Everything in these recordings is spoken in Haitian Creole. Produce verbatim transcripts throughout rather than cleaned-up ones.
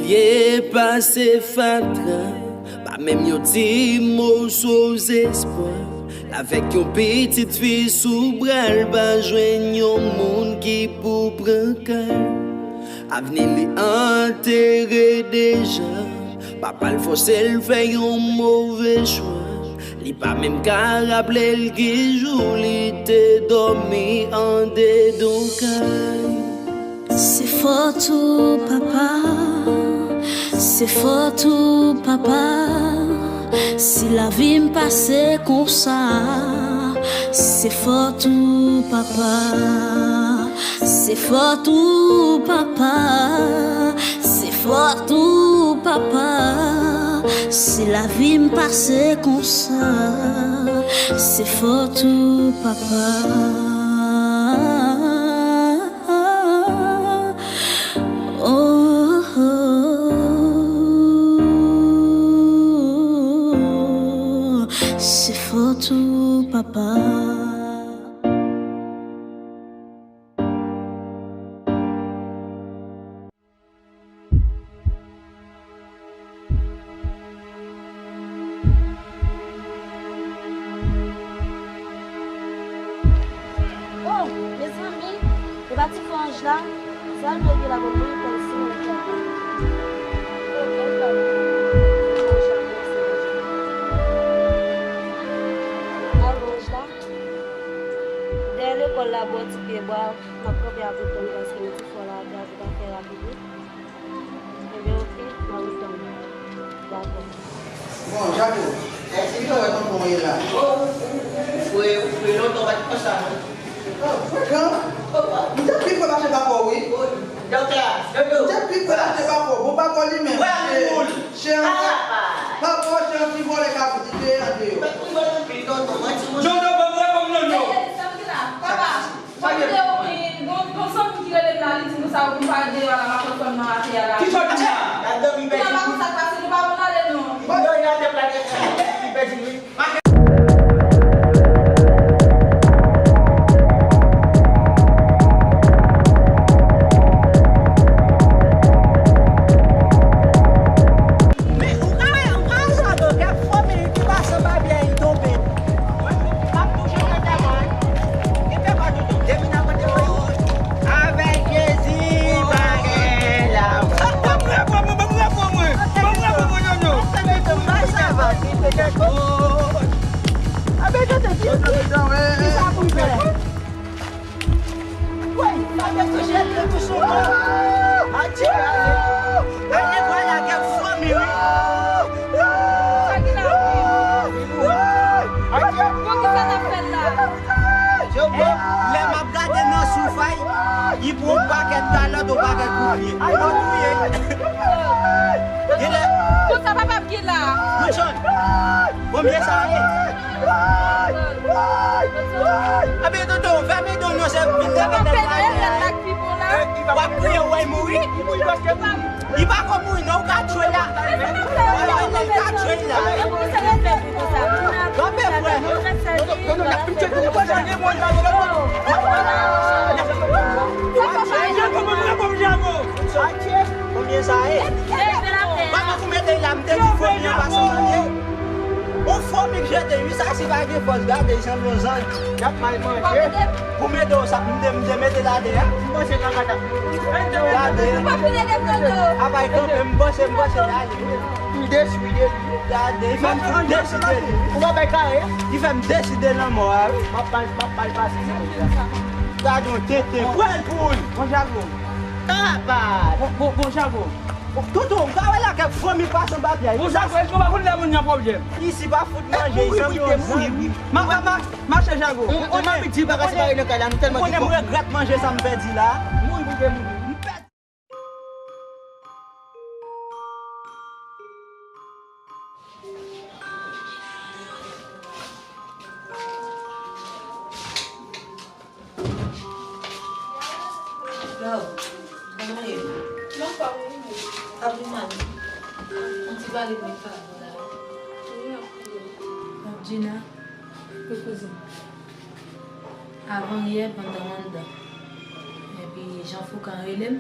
Ye pase fatra, pa menm yon ti moso zespwa. L avèk yon pitit fi sou bra l, pa jwenn yon moun ki pou pran kay. Avni li antere deja, papa l fòse l fè yon move chwa. Li pa menm ka raple l ki jou li te dòmi andedan kay. Se fòt ou papa, se fòt ou papa, si lavi m pase konsa, se fòt ou papa, se fòt ou papa, se fòt ou papa, si lavi m pase konsa, se fòt ou papa. Oh, oh, oh, se fòt ou papa. Oh, mezanmi, e pa ti fò anj la? Sa l vle di la, bon, mwen pral siyen yon kòb la. Oh, bèl bagay. Anj la, mèsi, anj la. Alo, anj la. Dèyè lekòl la, bò ti pye bwa, m ap kanpe avèk ou paske m ti fò la, gaz ou ka fè rapid wi. Ebyen, oke, m a retann ou. Dakò. Bon, Jako, èske w wè tonton w ye la? O, ou, ou, ou fre, ou fre, lontan w pa t konsa, non. O, frekan. O, o. M te pi fre mache pa kò w, wi. O, dòk la, dodo. M te pi fre mache pa kò w. Bon, pa kò li menm. Wè, moul. Chè, chè, papa, chè, ti vòlè kabrit, li te andeyò. Mwen, mwen, mwen, tonton, mwen, ti moun. Dodo, ban m reponn, non, non. Ey, ey, sa m di la, papa. Mwen mande w, e, gon, gon zanmi ki rele m la, li di m konsa, ou vin pale deyò a la, m ap pran kò m nan atè a la. Kisa w di la? N ap dòmi pèdi. Kounya pa konn sa k pase, nou pa konn ale non. Mwen dòmi atè plat, li pèdi wi. Men ou ka wè, ou ka wè sa, gad fomi ki pase anba pye a, li tonbe. Mwen, m ap touche tèt la, mwen. Ki fè pa toutou? Depi n ap mande mwen. Avèk Jezi, bagay la. Ban m reponn mwen, ban m reponn mwen. Ban m reponn mwen, non, non. Sa va, ki fè tèt. Avèk Jezi, ki sa pou fè? Woy, sa mesye jete tou sou mwen. Adye, ale. Ale, vwala, gen fanmi, wi. Sa ki la? Adye. Bon, kisa n ap fè la? Yo, bon, lè m ap gade nan soufay, li pran yon pakèt kalòt, yon pakèt koulye. Li pran touye. Genlè. Konsa papa m ki la. Mouchon. Konbyen sa ye? Ebyen, tonton, fèmen don non, se vin leve nèg la. W ap kriye, w ap mouri. Li pa ko mouri, non, ou ka tchwe la. Ou ka tchwe la. Kanpe, frè. Konbyen sa ye? Kòman pou mete la, m te di fomi an pa sanble. Yon fomi k jete, wi, sa si pa gen fòs, gade, li sanble yon zanj. Y ap mal manje. Pou mete w sa, m te, m te mete l atè a. M panse nan kata. Gade. Apa y kanpe, m panse, m panse l ale. M desi de li. Gade, li fè m desi de li. Ou pa bay kare? Li fè m desi de lanmò a, wi. M ap mal, m ap mal pase. Gade yon tenten. Pran l pou l. Bon, Jako. Bon, bon, bon, Jako. Tonton, ou ka wè la kèk fomi pase anba pye a. Bon, Jako, èske w pa konn lè moun nan pwoblèm? Isi pa fout manje, li sanble yon zanj. Ma, ma, ma, mache, Jako. Ou konnen, ou konnen, ou konnen m regrèt manje sa m pèdi la. Mouri pou te mouri. Flò, kòman w ye? M anfòm, wi, men. Ap vin mal. Yon ti pale m vin pale w la. Wi, anfòm. Ap Gina. Wi, kouzin. Avan yè, pandan m anndan. Epi Jan Foukan rele m.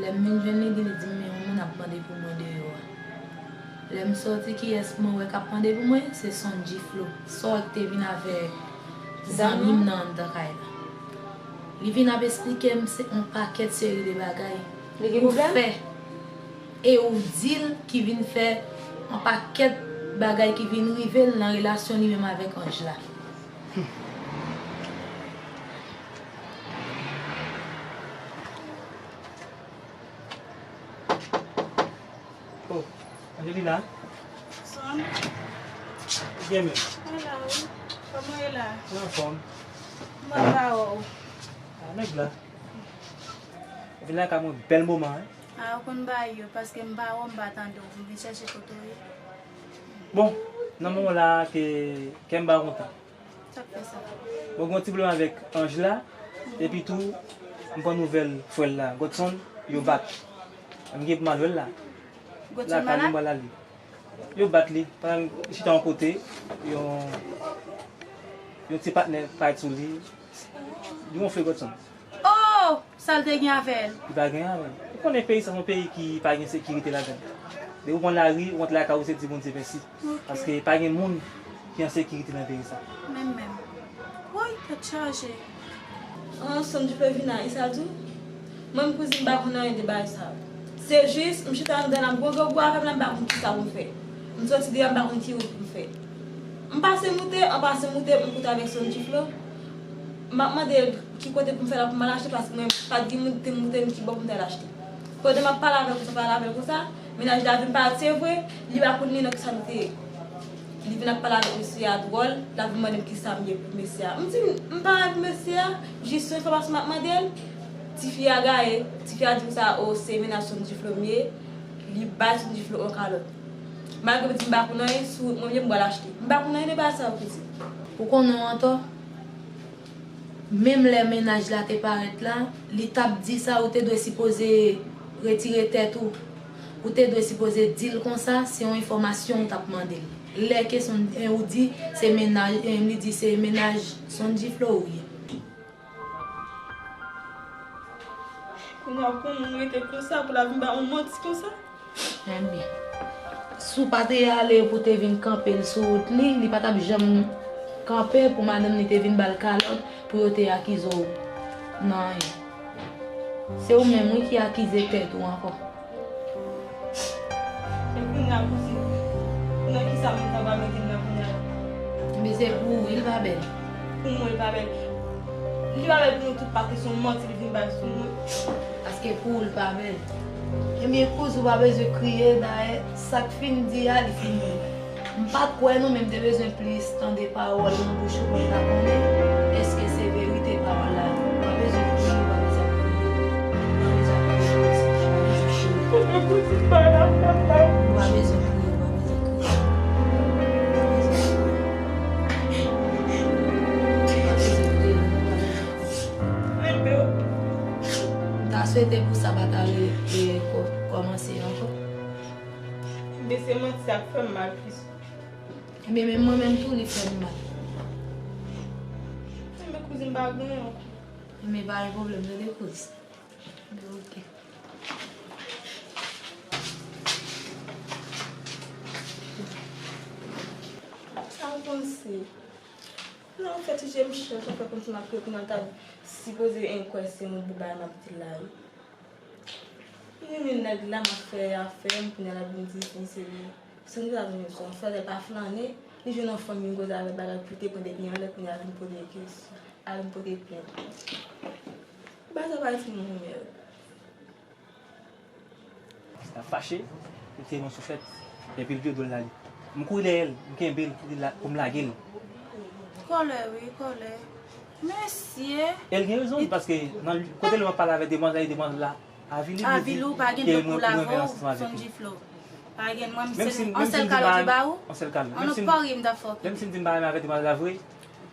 Lè m vin jwenn li, li di m, "Men yon moun ap mande pou mwen deyò a." Lè m sòti, kiyès mwen wè k ap mande pou mwen? Se Sondji Flo. Sa w wè ki te vin avèk zanmi m nan anndan kay la. Li vin ap esplike m se yon pakèt seri de bagay pou fè. E ou di l ki vin fè yon pakèt bagay ki vin rive l nan relasyon li menm avèk Ange la. Oh, Angelina. Son. Byen menm. Ala wi. Kòman w ye la? Mwen anfòm. Mwen pa wè w. Ah, nèg la. Ou vin lakay mwen bèl moman, hein? Ah, ou konn bagay yo, paske m pa wè w, m pa tande w. M vin chèche kote w ye. Bon, nan moman la, ke, kè m pa kontan. Sa k fè sa? Bon, gen yon ti pwoblèm avèk Ange la, epi tou, m pran nouvèl frè l la, Godson, yo bat. M gen pou m al wè l la. Godson malad? Lakay li, m pral ale. Yo bat li, pandan l chita yon kote, yon, yon ti patnè parèt sou li, li wonfle Godson. Oh! Sa l te gen avè l? Li pa gen avè l. Ou konnen peyi sa se yon peyi ki pa gen sekirite ladan l. Depi w pran lari, ou rantre lakay ou, se di Bondye mèsi. Ok. Paske pa gen moun ki an sekirite nan peyi sa. Menm, menm. Woy, tèt chaje. An, Sondji Flo vin a, e sa di w? Mwen, m kouzin, m pa konn anyen de bagay sa yo. Se jis, m chita anndan, n ap gwo gwo gwo avè m la, m pa konn kisa pou m fè. M sòti deyò, m pa konn ki wout pou m fè. M pase moute, an pase moute, m koute avèk Sondji Flo. M ap mande l ki kote pou m fè la pou m al achte, paske mwen pa t gen moun te montre m ki bò pou m t al achte. Pandan m ap pale avè l konsa, pale avè l konsa, mennaj la vin parèt, se vre, li pa konn li nan kisa nou te ye. Li vin ap pale avèk mesye a dwòl, l ap vin mande m kisa m ye pou mesye a. M di, m pa anyen pou mesye a, jis yon enfòmasyon m ap mande l. Tifi a gaye, tifi a di m sa, o, se mennaj Sondji Flo m ye, li bay Sondji Flo yon kalòt. Malgre m di m pa konn anyen, sou wout mwen m ye, m pral achte. M pa konn anyen de bagay sa yo, pitit. Ou konnen w antò? Menm lè mennaj la te parèt la, li t ap di sa, ou te dwe sipoze retire tèt ou. Ou te dwe sipoze di l konsa, se yon enfòmasyon ou t ap mande l. Lè ke Son-, e, ou di se mennaj, e, li di se mennaj Sondji Flo ou ye. Kounye a pou moun rete konsa, pou l ap vin ba yon manti konsa. Ebyen, si w pa te ale pou te vin kanpe l sou wout li, li pa t ap janm kanpe pou madanm li te vin ba l kalòt pou yo te akize w nan anyen. Se ou menm, wi, ki akize tèt ou ankò. E kounye a, kouzin, nan kisa moun sa va mete m nan kounye a? Men se pou ou, wi, l pa bèl. Pou mwen, l pa bèl. Li pa bèl pou nou tout, paske se yon manti li vin bay sou mwen. Paske pou ou, l pa bèl. Ebyen, kouzin, ou pa bezwen kriye, dayè, sa k fin di a, li fin di. M pa t kwè non, men m te bezwen plis tande pawòl nan bouch ou pou m ta konnen èske se verite pawòl la ye. Ou pa bezwen kriye, ou pa bezwen kriye. Ou pa bezwen kriye, ou pa bezwen kriye. Ou pa bezwen kriye, ou pa bezwen kriye. Ou pa bezwen kriye. Ou pa bezwen kriye. M ta swete pou sa pa ta re-, re-, kò-, kòmanse ankò. Men se manti sa k fè m mal plis. Ebyen, menm mwen menm tou, li fè m mal. Ebyen, kouzin, m pa gen anyen ankò. Ebyen, pa gen pwoblèm, tande, kouz. Ebyen, oke. Sa w panse? Non, fè ti je m chèch, fè kòmsi m ap kriye, kounye a l ta sipoze enkwè se yon bon bagay m ap di l la, wi. Li menm nèg la, m ap fè afè m, kounye a l ap vin di, di se li. Sonje sa, sonje sa, fè lè pa flannen, li jwenn yon fanm, vin koze avè bagay, pou te pran depi anlè, kounye a vin poze kesyon, a vin pote plent. Bagay sa pa ti moun menm. L ap fache, li tire yon souflèt, epi l vire do l l ale. M kouri dèyè l, m kenbe l pou li la, pou m lage l. Kòlè, wi, kòlè. Mesye! E l gen rezon, paske nan kote l m ap pale avèk demwazèl, e demwazèl la avili li, avili, ou pa gen dòt pou lave w, Sondji Flo. Pa gen, mwen, se yon sèl kal ou di ba ou? Yon sèl kal. An, nou pa ri, m ta fòk. Menm si m di m pa renmen avèk demwazèl la vre,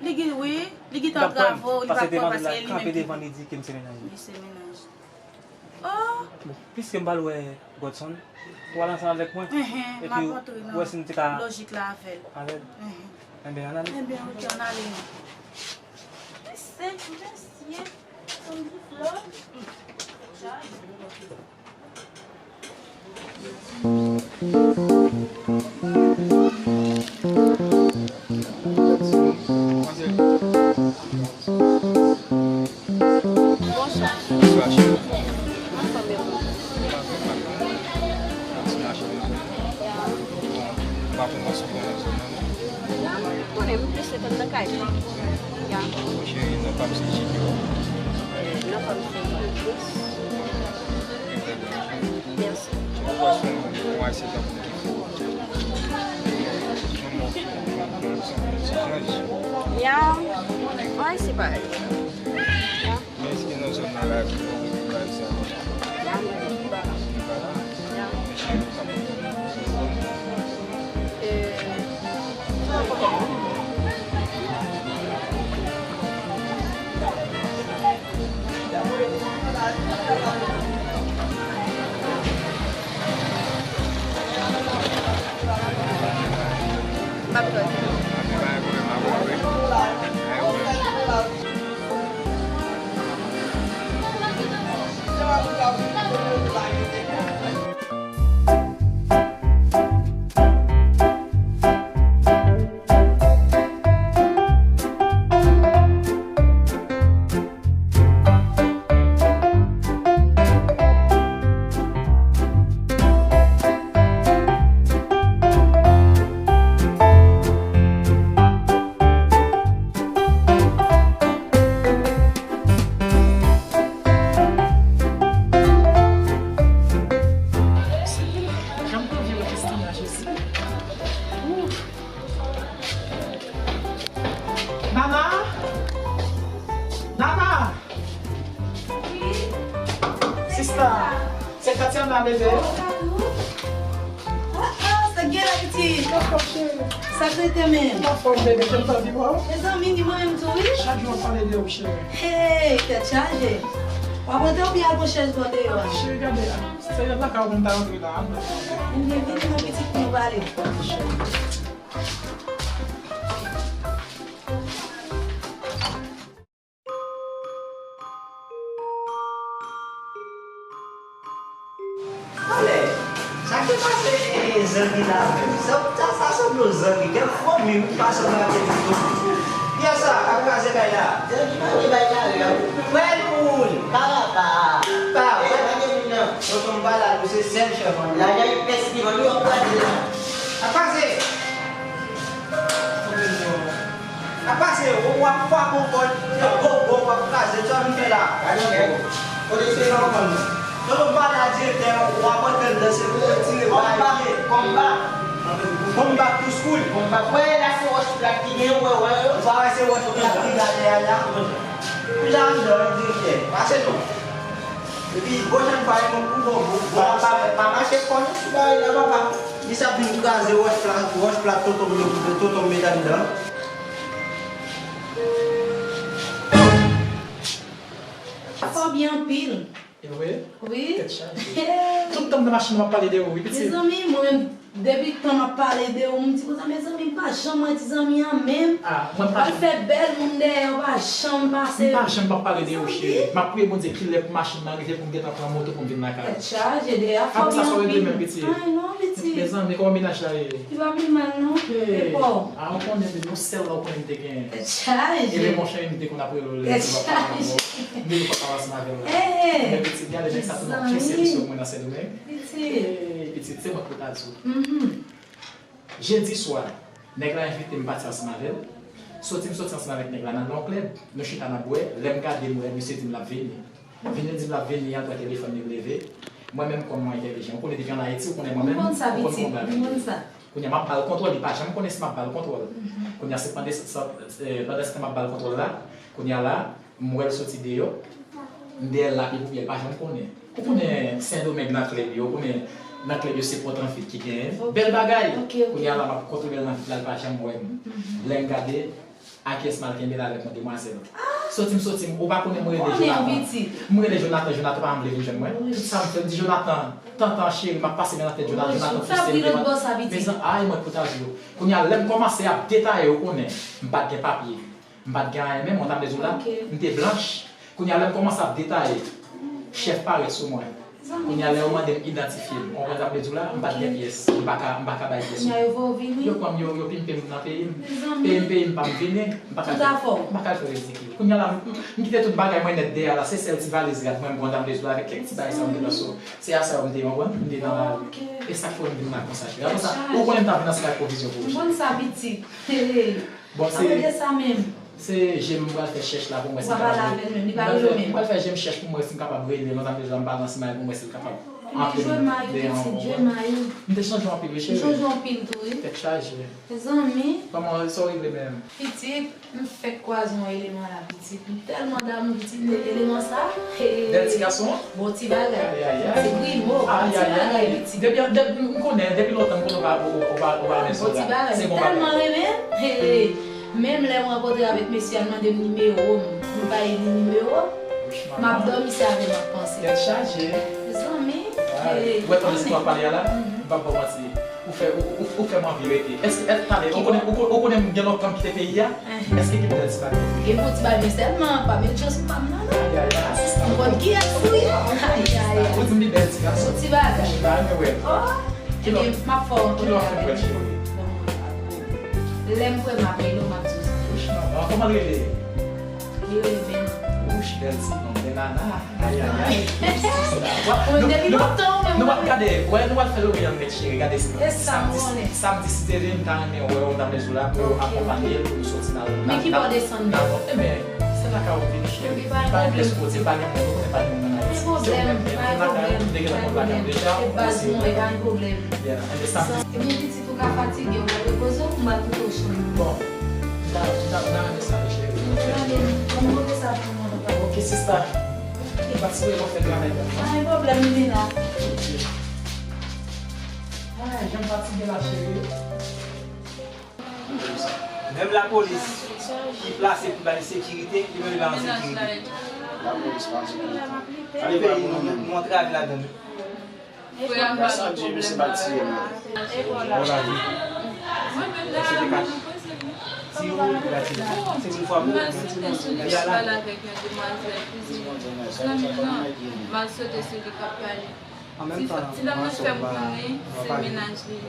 li gen, wi, li gentan antrave w, li pa kwè paske li menm ki kanpe devan li di ke m se mennaj li. Li se mennaj li. Oh! Bon, piske m pral wè Godson, ou al ansanm avèk mwen. Epi, m ap antre nan lojik la avè l. Avè l? Enben, ann ale. Enben, oke, ann ale non. Mesye, mesye, Sondji Flo. Bonswa. Bonswa, cheri. Anfòm, e ou? Ti mache. Bon, m pa konn si w konnen zòn nan, non? Ya, m konnen, m plis se tann nan kay mwen. Ya. Bon, cheri, non pa m se Junior. Non pa m se Marcus. Mèsi. Ou wè se yon, yon aksidan pou ki fò. Yon mò ki yon, yon, yon, yon ti chanj. Ya. Wi, se parèy. Ya. Men èske nan zòn nan la, ki kote ki bay sa? Ya, men li pa la. Li pa la? Ya. Men cheri, ou ka montre m zòn nan? Euh, Jan m anvi wè Christina, Jezi. Ouf. Nana! Nana! Wi. Sista, se Katiana, bebe. Ah, ah, sa k gen la, pitit? Anfòm, cheri. Sa k rete menm? Anfòm, bebe, jan m t anvi wè w. Mezanmi, ni mwen menm tou, wi. Chak jou w ap pale de ou, cheri. Hey, tèt chaje. W ap rantre oubyen al pran chèz bò deyò a? Cheri, gade a. Se nan lakay ou m ta rantre la. Ebyen, vini, mon pitit, pou nou pale. Ale, sa ki pase, eh, zangi la menm? Sa, sa, sa sanble yon zangi. Kèk fanmi, ou pa sanble avèk nou. Kiyès sa k ap kraze kay la? Zangi pa gen bay la, non. Frè moun. Karapa. Pa, eh, pa gen moun, non. Tonton m pa la, nou se sèl chèf an. Lajan epès ki vann, nou ap kraze la. Ap kraze. Ap pase, w ap frape yon kòd, yon gwo gwo, w ap kraze, sa vin fè la. Gade yon nèg. Kote se yon kòd. Non, non, m pale a direktè, w ap antre anndan, se pou retire bagay yo ye. Kòm bak. Kòm bak tou school. Kòm bak. Wè, la se wòch plat ki gen, wè, wè. Ou pa wè se wòch plat ki gade a la? Ou ja anndan, wi, direktè. Pase non. Epi, pwochèn fwa, e mwen pou bon, bon, bon. Pa, pa, pa mache fò, non, sou bagay la, papa. Li sa vin kraze wòch plat, wòch plat tonton m, tonton m met anndan. Fò byen anpil. E vre? Wi. Tèt chaje. Tout tan m nan machin nan, m ap pale de ou, wi, pitit. Mezanmi, mwen menm, depi tan m ap pale de ou, m di konsa, mezanmi, m pa janm wè ti zanmi an menm. Ah, mwen pa janm. Al fè bèl moun dèyè, ou pa janm pase. M pa janm p ap pale de ou, cheri. M ap priye Bondye kilè pou machin nan rive pou m gentan pran moto pou m vin lakay ou. Tèt chaje, de a fò byen anpil. Apre sa, sa w regle menm, pitit? Ay, non, pitit. Mezanmi, kòman mennaj la ye? Li pa pi mal, non. E pa w? Ah, ou konnen, se yon sèl la ou konnen m te genyen. Tèt chaje. E le monchè, m te konn ap rele w lè m te pa pale ankò. M te konn ap pale ansanm avè l la. Men pitit, gade nèg sa tou nan pye sèvis yo mwen nan Sendomeng. Pitit. Pitit, se mwen k pou ta di w. Jedi swa, nèg la envite m pati ansanm avè l. Soti m soti ansanm avèk nèg la nan yon klèb, nou chita n ap bwè, lè m gade m wè misye di m l ap vini. Vini l di m l ap vini an, pran telefòn li, m leve. Mwen menm kòm mwen entèlijan, ou konnen depi ann Ayiti, ou konnen mwen menm, ou konn kòman bagay ye. Kounye a m ap ba l kontwòl, li pa janm konnen si m ap ba l kontwòl. Kounye a se pandan, pandan se tan m ap ba l kontwòl la, kounye a la, m wè l soti deyò, m dèyè l la pye pou pye, l pa janm konnen. Ou konnen Sendomeng nan klèb yo, ou konnen nan klèb yo se pòt an vit ki genyen. Bèl bagay. Kounye a la m ap kontwole l nan vit la, l pa janm wè m. Lè m gade, a kiyès m al kenbe l avèk yon demwazèl. Soti m soti m, ou pa konnen m rele Jonathan. M rele Jonathan, Jonathan pa vle vin jwenn mwen. Tout sa m fè, m di Jonathan, tantan cheri, m ap pase men nan tèt Jonathan, Jonathan pouse m devan. Mezan, ay, mwen pou ta di w. Kounye a, lè m kòmanse ap detaye, ou konnen, m pa t gen papye. M pa t gen anyen menm, mwen ta vle di w la, m te blanch. Kounye a, lè m kòmanse ap detaye, chèf parèt sou mwen. Kounye a, lè yo mande m idantifye m, w konprann sa m vle di w la? M pa t gen pyès. M pa ka, m pa ka bay pyès. Kounye a, yo voye w vini. Yo pran m, yo, yo pimpe m nan peyi m. Mezanmi. Peyi m, peyi m pa m vini. M pa ka, tout afè w. M pa ka fè rizikil. Kounye a la, m, m, m kite tout bagay mwen nèt dèyè la. Se sèl ti valiz rad mwen m pran, m vle di w la, avèk kèk ti bagay sa yo m te nan so. Se a sa yo m te, w konprann? M te nan lari. Ok. E sa k fè w m vin la konsa, cheri. Apre sa, ou konnen m ta vin ansanm ak pwovizyon pou ou. M konn sa, pitit. Bon, se, sa vle di sa menm. Se je m pral fè chèch la pou m wè si m kapab rele. Ou pa pale avè l menm, li pa rele w menm. M pral fè je m chèch pou m wè si m kapab rele, lontan deja m pale ansanm avè l pou m wè si l kapab antre m deyò. Jwe may ou, pitit, jwe may ou. M te chanje anpil, wi, cheri. Ou chanje anpil tou, wi. Tèt chaje. Mezanmi. Kòman, sa w regle menm? Pitit, m fèk kwaze yon eleman la, pitit. M tèlman damou pitit, eleman sa. Bèl ti gason. Bon ti bagay. Ay, ay, ay. Se Grimaud, bon ti bagay, pitit. Depi, depi, m konnen, depi lontan m konnen w pa, w, w, w pa, w pa renmen sa la. Bon ti bagay. Se bon bagay. M tèlman renmen l. Hey, menm lè m rankontre avèk mesye a, l mande m nimewo m, m bay li nimewo m. M ap dòmi, se avè l m ap panse. Tèt chaje. Mezanmi. Ou wè pandan se w ap pale a la, m p ap ba w manti. Ou fè, ou, ou, ou fè m anvi rete. Èske, èske, tande, ou konnen, ou, ou konnen m gen lontan m kite peyi a? Èske gen bèl ti bagay? Gen bon ti bagay, men sèlman pa met chans ou pa m nan, non. Ay, ay, ay. M konn kiyès ou ye. Ay, ay, ay. Ou di m li bèl ti gason. Bon ti bagay. M ta renmen wè l. Oh. Ebyen, m ap fè w konnen avè l. Kilè w fin wè l, cheri? Lè m kwè m ap rele w, m ap di w sa. Wouch, non. Kòman l rele? Li rele Bèna. Wouch, bèl ti non, Bènana. Ay, ay, ay. Nou, depi lontan, men nou ap gade, wè, nou al fè Loryan nèt, cheri, gade sa. E sa m konnen. Samdi, si Dye vle, m ta renmen wè w nan mezon la pou akonpanye l, pou nou soti nan, nan, nan, nan, ebyen, se lakay ou vini, cheri. Pa gen pyès kote, pa gen moun, ou konnen pa gen moun nan Ayiti. Se ou menm ki lakay ou, m te gentan konn lakay ou deja, ou konnen. Yeah, and the samedi. Ebyen, pitit ou ka fatige, ou ka repoze w, m al koute w chanm ou. Bon, m ta, m ta, m ta renmen sa, wi, cheri. Ann ale, ban m pote sa pou mwen, papa. Ok, sista. Patisipe nan fè travay la. Pa gen pwoblèm, m vin la. Ok. Ay, jan m fatige la, cheri. Menm lapolis ki plase pou bay sekirite, li menm li pa an sekirite. Lapolis pa an sekirite. Ki peyi nou, nou antrave ladan l. Frè m pa gen pwoblèm. Bon lavi. Mwen menm la, mwen prese vini. Bon, m al sote sou li, m pale avèk yon demwazèl, kouzin zanmi m nan. M al sote sou li k ap pale. Ti, ti dam nan fè m konnen se mennaj li ye.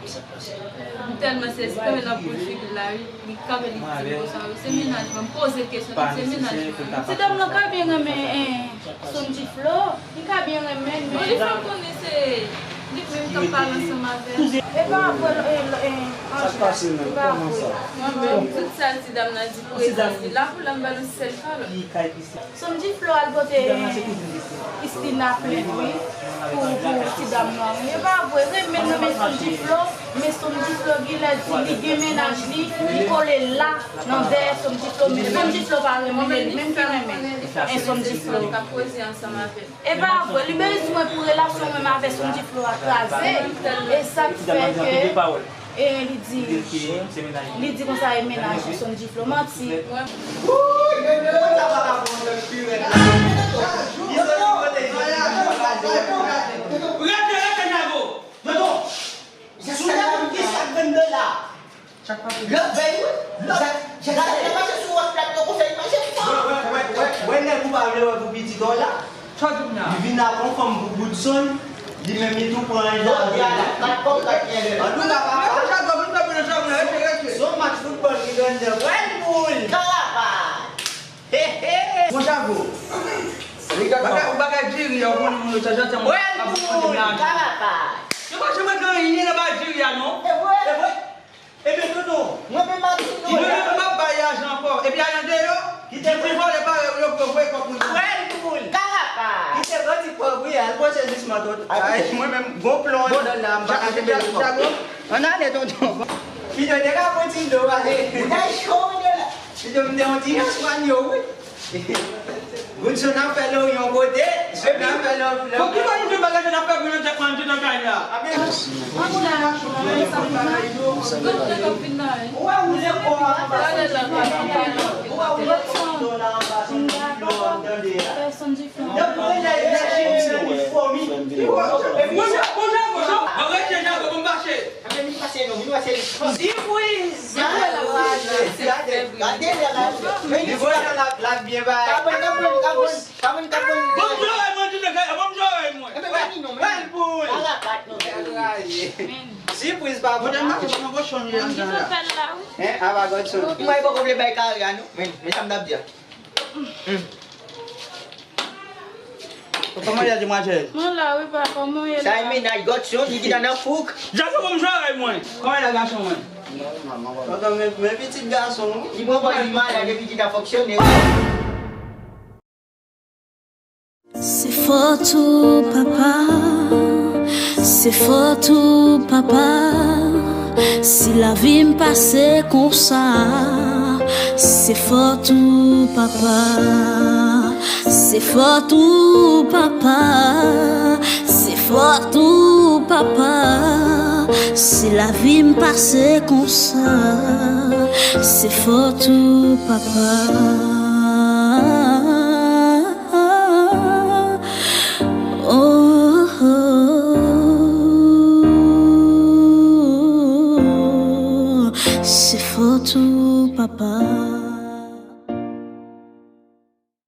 M tèlman sezi, kanpe nan poul figi l la, wi. Li kanpe, li di m konsa, wi, se mennaj mwen. M poze kesyon, li di se mennaj mwen. Ti dam nan ka byen renmen, eh, Sondji Flo. Li ka byen renmen l, men. Bon, li fè m konnen se li menm k ap pale ansanm avè l. E pa vre, e, e, Angela, e pa vre. Mwen menm, tout sa ti dam nan di prezans li la pou la, m ba nou sèl pawòl. Sondji Flo al pote Christina plent, wi, pou, pou ti dam nan. E pa vre, renmen l nan men Sondji Flo, men Sondji Flo genlè di li gen mennaj li, li kole la, nan dèyè Sondji Flo, men Sondji Flo pa renmen l, li menm ki renmen. E Sondji Flo. K ap koze ansanm avè l. E pa vre, li bezwen pou relasyon menm avè Sondji Flo a kraze. E sa k fè ke, e li di, li di konsa e mennaj Sondji Flo. Manti. Rete, rete, Nago. Sou la pou ki sa k vennde la? Lòt vèy, wi. Lòt. Gade, l ap mache sou wòch plat yo konsa, li mache fò. Wè, wè, wè, wè, wè nèg ou pa vle wè pou pitit ou la. Li vin avè yon fanm pou Goodson, li menm li tou pran yon jazz. Antouka, papa. Se yon match foutbòl ki grandè. Wè l boul. Karapaz. He, he. Mon chago. Bagay, bagay diri a, ou konnen moun yo sa janti. Wè l boul. Karapaz. Yo pa janm gen anyen nan bagay diri a, non. E vre. E vre. Ebyen, tonton, mwen menm m ap di nou. Mwen menm m ap bay ajan ankò. Epi ajan deyò, kite ti vòlè parèy ou yo pran vre kòb moun. Wè l boul, karapaz. Kite grandi pòv wi, al pran sezisman tonton. Ay, mwen menm, gon plon anndan la, m pa ka kenbe l ankò. Ann ale, tonton. Kite te ka pran ti dlo, ale. Mwen cho wi de la. Kite m te yon ti espanyo, wi. Goudson ap fè lori yon kote, Sona ap fè lori lè. Bon, ki pa nou te bagay, Sona ap fè bri nan tèt mwen, tout nan kay la. Ou wè ou lè kò a anba sou ti do la anba sou ti do a, tande a. Depi lè lè cheri li fò mi. Bon, bon, bon, bon, bon, rete, Jago, bon, mache. Vin pase non, vin pase. Sipriz! Gade, gade, gade. Men li voye nan la, la byen bay. Kabann, kabann, kabann, kabann, kabann. Bon, m jwe mwen, tout le gars, bon, m jwe mwen. Enben, pa ni non, Pa bon, mwen pa konn kochon li anndan la. Hein, apa Godson. Mwen poko vle bay kare a non. Men, men sa m t ap di a. Hmm. Kòman ye demwazèl? Mwen la wi papa, kòman ye la? Sa e mennaj Godson, li ki nan nan fouk. Jason, kòm jwè mwen. Kòman ye la gason mwen? Tonton, men, men pitit gason wi. Li pran pòz li malad epi ki ta fonksyone wi. Se fòt ou papa, se fòt ou papa, si lavi m pase konsa. Se fòt ou papa, se fòt ou papa, se fòt ou papa, si lavi m pase konsa. Se fòt ou papa. Oh, oh, oh, se fòt ou papa.